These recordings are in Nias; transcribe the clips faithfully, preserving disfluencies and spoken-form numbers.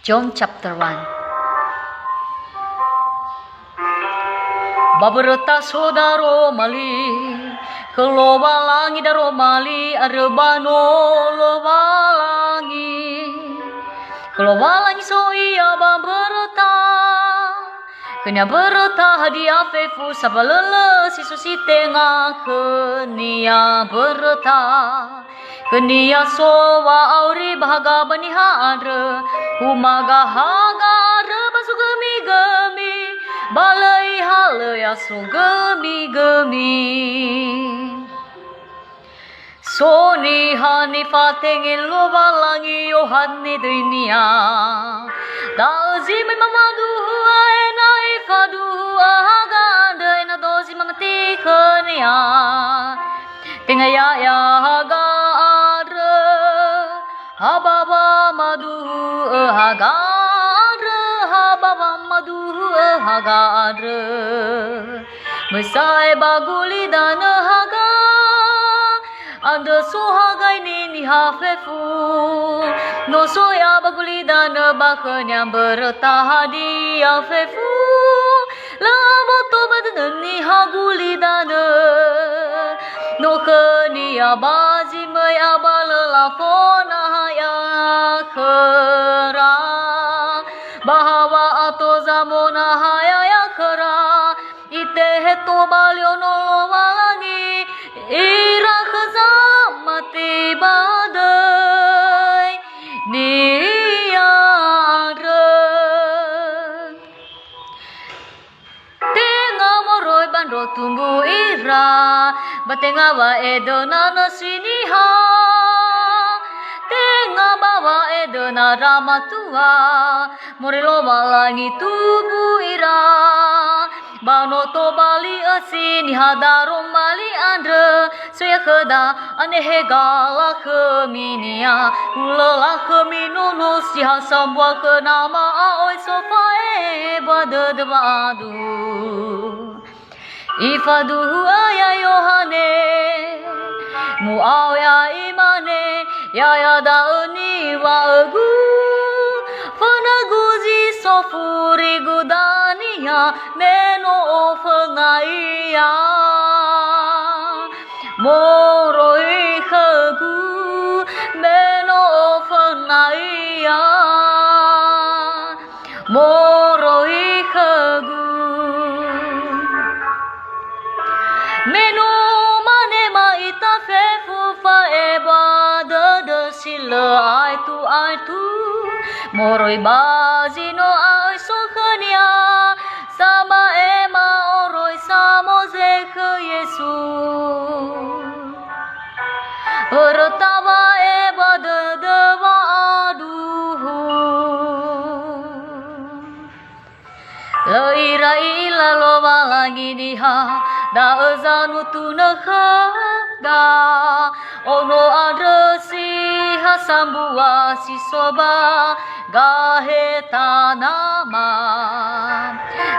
John chapter one. Ba mböröta so daroma li, khö Lowalangi daroma li andrö ba no Lowalangi. Khö Lowalangi so ia ba mböröta. Khönia mböröta hadia fefu sambalölö si so si tenga khönia mböröta. Khönia so wa'auri ba haga ba niha andrö, humaga haga andrö ba sogömigömi, ba lö ihalö ya sogömigömi. So niha nifatenge Lowalangi Yohane döinia. Da'ö zi möi mamaduhu'a ena'ö ifaduhu'a haga andrö ena'ö dozi mamati khönia. Tenga ya'ia haga andrö, ha ba wamaduhu'ö haga andrö, ha ba wamaduhu'ö haga andrö. Möi sa'ae ba gulidanö haga andrö so haga niha fefu. No so ia ba gulidanö ba khönia mböröta hadia fefu. Lö aboto ba dödö niha gulidanö. No khönia ba zi möi a ba lö lafona ha ia khöra. Ba ha wa'ato zamona ha ia khöra. Itehe tobali ono Lowalangi ira khö zamati ba döi nia andrö. Tenga moroi ba ndro tumbu ira, ba tenga wa'edöna nösi niha. Tenga ba wa'edöna ndra matua, moroi Lowalangi tumbu ira. Ba no tobali ösi niha daroma li andrö, so ia khöda anehe galakhöminia, hulö lakhömi nono si ha sambua khö nama a'oi so fa'ebua dödö wa'adu. Ifaduhu'a ia Yohane, mu'ao ia imane, ya'ia da'ö niŵa'ögu, fönagu zi so furigu dania, me no oföna ia. Moroi khögu, me no oföna ia. Moroi khögu. Me no mane ma'ita fefu fa'ebua dödö si lö aetu-aetu, moroi ba zi no a'oi so khönia, sama'ema oroisa Moze khö Yesu. Mböröta wa'ebua dödö wa'aduhu. Lö ira i'ila Lowalangi niha, da'ö zanutunö khöda. Ono andrö si ha sambua si so ba gahe tanama.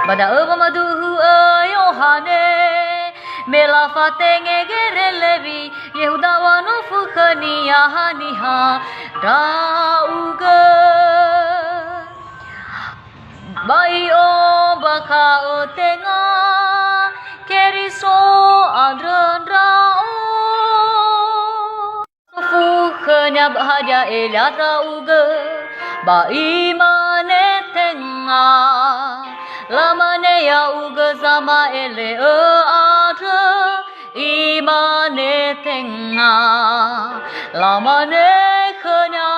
Ba da'ö wamaduhu'ö Yohane, me lafatenge gere Lewi, Yehuda wanofu khönia haniha ndra'ugö. Ba i'ombakha'ö tenga Keriso andrö ndra'o. Sofu khönia ba hadia elea ndra'ugö, ba imane tenga, lamane ya'ugö zama'ele'ö andrö, imane tenga, lamane khönia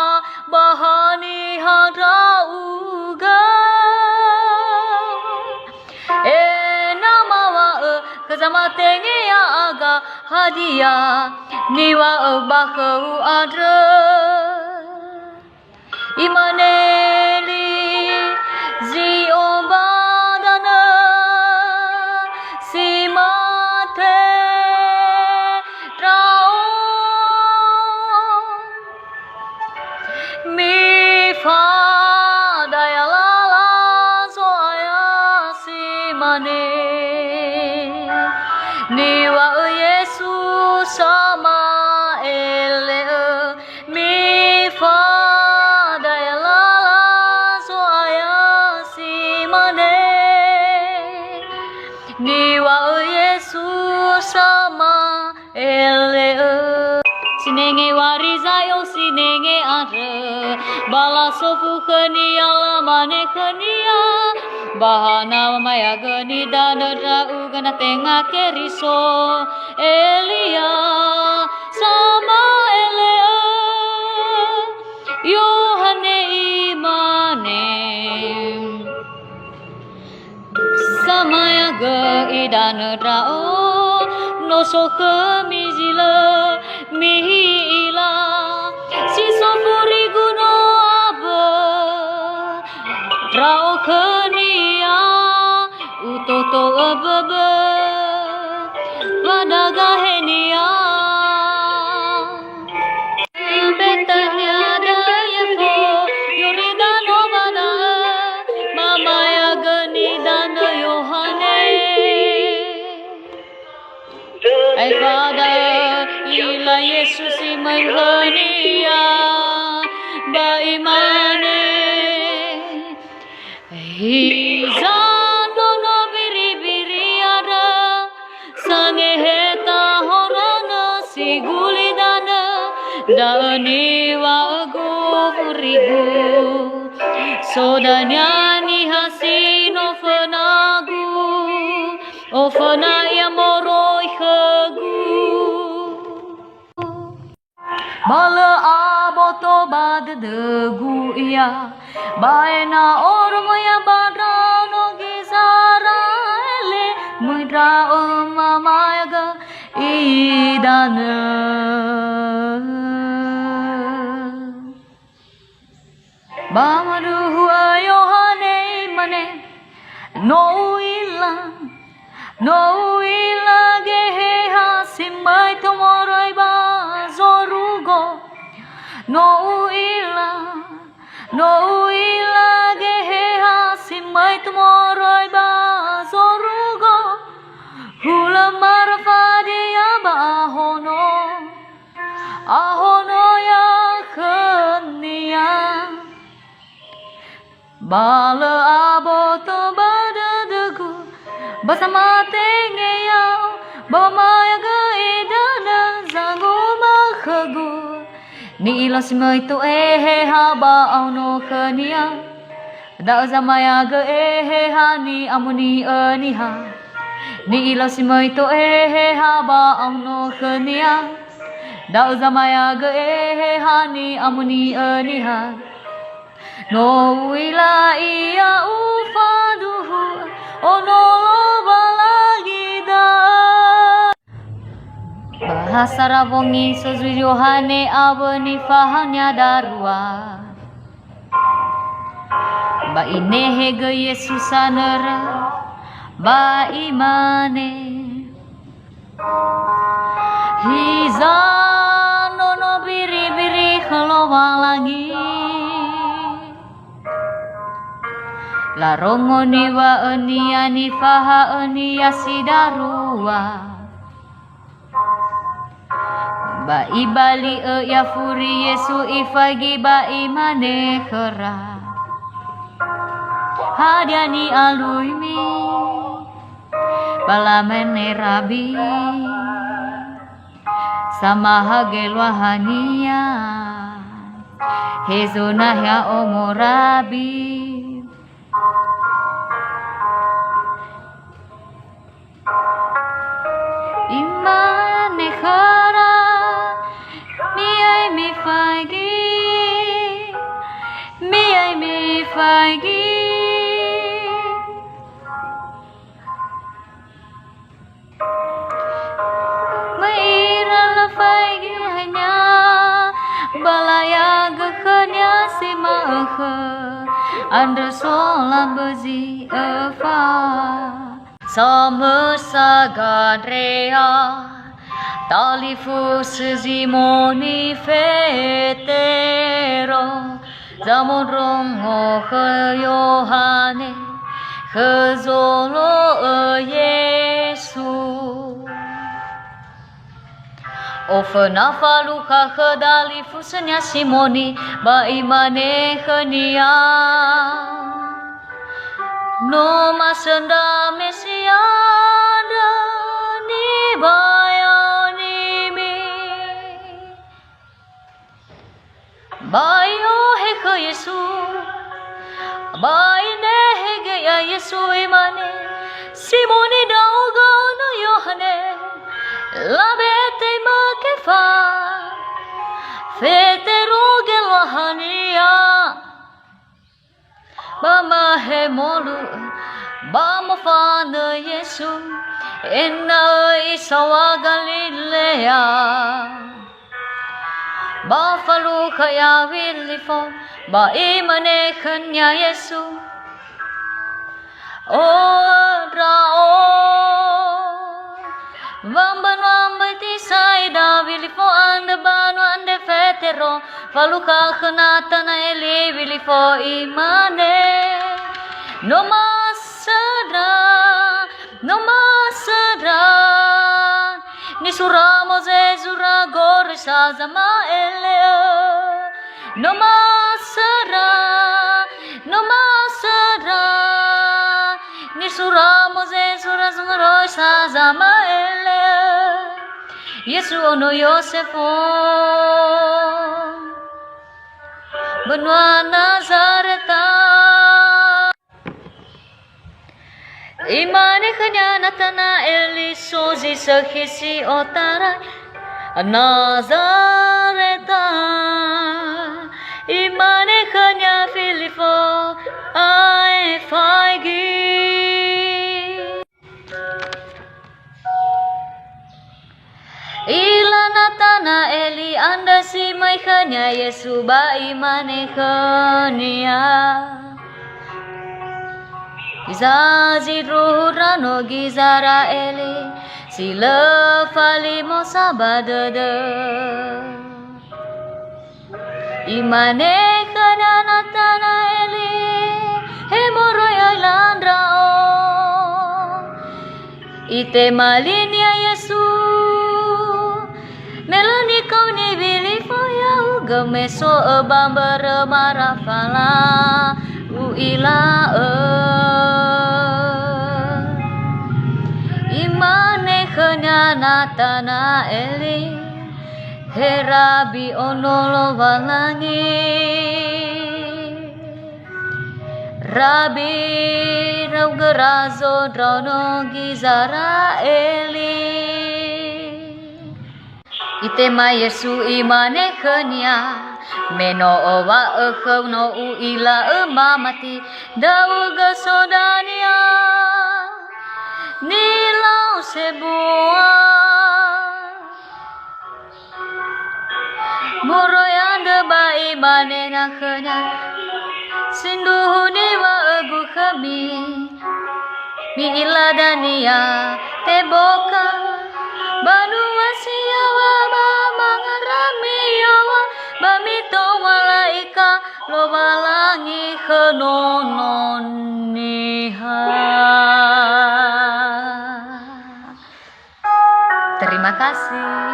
ba haniha ndra'ugö. Ena'ö mawa'ö khö zamatenge ya'aga, hadia niŵa'ö ba khöu andrö? Imane li zi omba danö si mate ndra'o. Mifadaya lala Zo'aya si mane. Niŵa'ö Yesu sama'ele'ö, mifadaya lala Ele'ö, sinenge Warizayo, sinenge andrö, ba lasofu khönia, lamane khönia, "Ba hana wamaeagö nidanö ndra'ugö na tenga Keriso, Elia, sama'ele'ö?" Yohane imane, "Samaeagö idanö ndra'o, no so khömi zi lö mi'ila, si so furigu no abö ndra'o khönia, utoto'ö böbö ba dagahenia." Betania da'e yefo, Yoridano ba da'ö, mamaeagö nidanö Yohane. Aefa da'ö i'ila Yesu si möi khönia, ba imane, "Hiza nono biribiri andrö, sangeheta horönö si gulidanö, da'ö niŵa'ögu furigu. So dania niha si no fönagu, oföna ia moroi khögu." Ba lö aboto ba dödögu ia, ba ena'ö oromö ia ba ndraono Gizera'eli, möi ndra'o mamaeagö idanö. Ba maduhu'ö Yohane imane, "No u'ila, no u'ila Geheha si möi tumoroi ba zorugo. No u'ila, no u'ila Geheha si möi tumoroi ba zorugo. Hulö mara fadia ba ahono." Ahonoya khönia. Ba lö aboto ba dödögu, ba samatenge ya'o, ba mamaeagö idanö zanguma khögu. Ni'ila si möi tou Eheha ba aono khönia. Da'ö zamaeagö Eheha ni'amoni'ö niha. Ni'ila si möi tou Eheha ba aono khönia. Da'ö zamaeagö Eheha ni'amoni'ö niha. No u'ila ia ufaduhu, ono Lowalangi da'ö. Ba ha sara wongi so zui Yohane awö nifahania darua. Ba inehegö Yesu sanöra, ba imane, "Hiza nono biribiri khö Lowalangi." Larongo niŵa'önia nifaha'önia si darua. Ba ibali'ö ia furi Yesu ifaigi ba imane khöra, "Hadia ni'aluimi?" Ba lamane, "Rabi, samahaö geluahania, hezo nahia omo, Rabi?" Imane khöra, "Mi'ai mifaigi, mi'ai mifaigi." Möi ira lafaigi hania, ba layagö khönia si ma'ökhö, andrö so lambözi öfa. Samösa Gandrea, talifusö Zimoni Fetero, zamondrongo khö Yohane, khö zolo'ö Yesu. Oföna falukha khö dalifusönia Simoni, ba imane khönia, "No masöndra Mesia andrö Ba i'ohe khö Yesu, ba inehege ia Yesu, imane, "Simoni ndra'ugö, no Yohane, labe teimö Kefa, Fetero geluahania." Ba mahemolu, ba mofanö Yesu, ena'ö isaŵa Galilea. Ba falukha ia Wilifo, ba imane khönia Yesu, "O'ö ndra'o." Ba mbanua mböi tisai da Wilifo andrö, banua andre Fetero, falukha khö Natanaeli Wilifo, imane, "No ma söndra, no ma söndra, nisura Moze zura goroisa zama'ele'ö. No ma söndra, no ma söndra, nisura Moze zura goroisa zama'ele'ö. Yesu ono Yosefo, banua Nazareta." Imane khönia Natanaeli, "So zi sökhi si otarai Nazareta." Imane khönia Filifo, "Ae faigi." Ila Natanaeli andrö si möi khönia Yesu, ba imane khönia, "Hiza zindruhu ndraono Gizera'eli, si lö falimosa ba dödö." Imane khönia Natanaeli, "He moroi öila ndra'o?" Itema linia Yesu, "Me lö nikaoni Wilifo ya'ugö, me so'ö ba mbörö marafala u'ila'ö." Imane khönia Natanaeli, "He Rabi, Ono Lowalangi. Rabi, ndra'ugö razo ndraono Gizera'eli." Itema Yesu, imane khönia, "Me no owa'ö khöu no u'ila'ö mamati, ndra'ugö so dania nilau sebua." Moroi andrö ba imane khönia, "Sindruhu niŵa'ögu khömi, mi'ila dania teboka, banua si yaŵa ba mangarami yaŵa, ba mitoma la'ika Lowalangi khö Nono Niha." Terima kasih.